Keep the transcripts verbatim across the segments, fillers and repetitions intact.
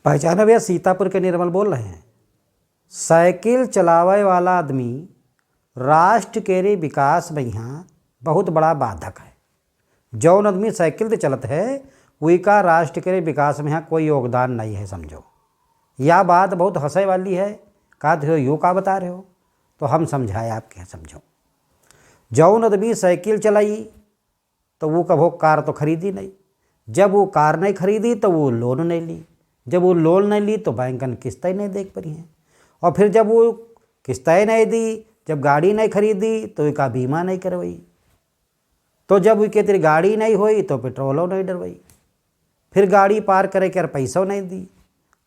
पहचानो भैया, सीतापुर के निर्मल बोल रहे हैं। साइकिल चलावे वाला आदमी राष्ट्र के रे विकास में यहाँ बहुत बड़ा बाधक है। जौन आदमी साइकिल से चलत है, वही का राष्ट्र के रे विकास में यहाँ कोई योगदान नहीं है, समझो। या बात बहुत हंसे वाली है, कहत हो, "यो का बता रहे हो?" तो हम समझाए आपके यहाँ, समझो। जौन आदमी साइकिल चलाई, तो वो कभो कार तो खरीदी नहीं। जब वो कार नहीं खरीदी, तो वो लोन नहीं ली। जब वो लोन नहीं ली, तो बैंकन किस्तें नहीं देख परी हैं। और फिर जब वो किस्तें नहीं दी, जब गाड़ी नहीं खरीदी, तो एका बीमा नहीं करवाई। तो जब उके तेरी गाड़ी नहीं होई, तो पेट्रोलो नहीं डरवाई। फिर गाड़ी पार करे के यार पैसो नहीं दी,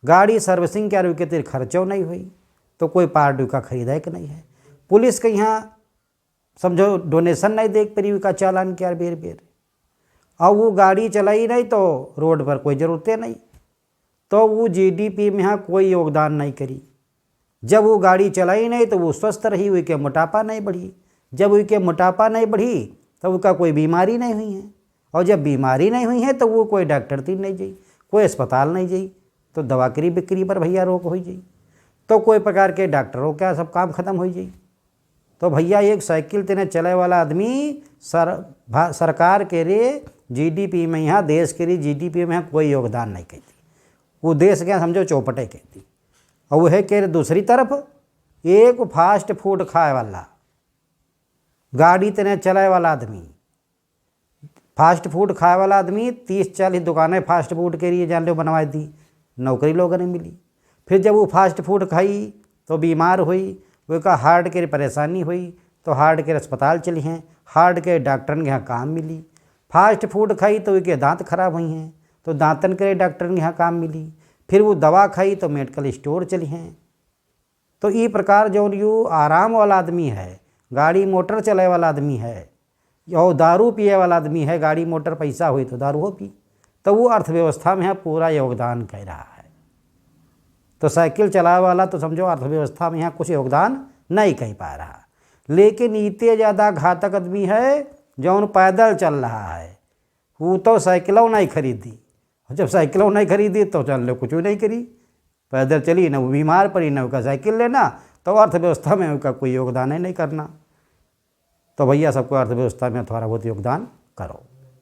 गाड़ी सर्विसिंग के यार उके तेरी खर्चो नहीं होई, तो कोई पार्ट उका खरीदे के नहीं है। पुलिस के यहाँ समझो, डोनेशन नहीं देख परी उका चालान के यार बेर बेर। और वो गाड़ी चलाई नहीं, तो रोड पर कोई जरूरते नहीं, तो वो जीडीपी में यहाँ कोई योगदान नहीं करी। जब वो गाड़ी चलाई नहीं, तो वो स्वस्थ रही, उके मोटापा नहीं बढ़ी। जब उके मोटापा नहीं बढ़ी, तो उका कोई बीमारी नहीं हुई है। और जब बीमारी नहीं हुई है, तो वो कोई डॉक्टर तीन नहीं जाई, कोई अस्पताल नहीं जाई, तो दवा करी बिक्री पर भैया रोक हो जाई, तो कोई प्रकार के डॉक्टरों का सब काम खत्म हो जाई। तो भैया, एक साइकिल तेने चले वाला आदमी सर-, भा-, सरकार के रे जीडीपी में, यहाँ देश के रे जीडीपी में कोई योगदान नहीं करती। वो देश के, समझो, चौपटे करती। और वह के रे दूसरी तरफ एक फास्ट फूड खाए वाला, गाड़ी तेने चलाए वाला आदमी, फास्ट फूड खाए वाला आदमी तीस चालीस दुकानें फास्ट फूड के लिए जान लो बनवा दी, नौकरी लोगन ने मिली। फिर जब वो फास्ट फूड खाई, तो बीमार हुई, वो का हार्ट के परेशानी हुई, तो हार्ट के अस्पताल चली हैं, हार्ट के डॉक्टरन के यहाँ काम मिली। फास्ट फूड खाई, तो उनके दांत खराब हुई हैं, तो दांतन के डॉक्टरन के यहाँ काम मिली। फिर वो दवा खाई, तो मेडिकल स्टोर चली हैं। तो ई प्रकार जौन यू आराम वाला आदमी है, गाड़ी मोटर चलाए वाला आदमी है, और दारू पिए वाला आदमी है, गाड़ी मोटर पैसा हुई तो दारू हो पी, तो वो अर्थव्यवस्था में यहाँ पूरा योगदान कर रहा है। तो साइकिल चलावे वाला तो समझो अर्थव्यवस्था में यहाँ कुछ योगदान नहीं कर पा रहा। लेकिन इतने ज़्यादा घातक आदमी है जौन पैदल चल रहा है, वो तो साइकिलों नहीं खरीदी। जब साइकिलों नहीं खरीदी, तो चल लो कुछ नहीं करी, पैदल चली, न वो बीमार पड़ी, न उसका साइकिल लेना, तो अर्थव्यवस्था में उसका कोई योगदान ही नहीं करना। तो भैया, सबको अर्थव्यवस्था में थोड़ा बहुत योगदान करो।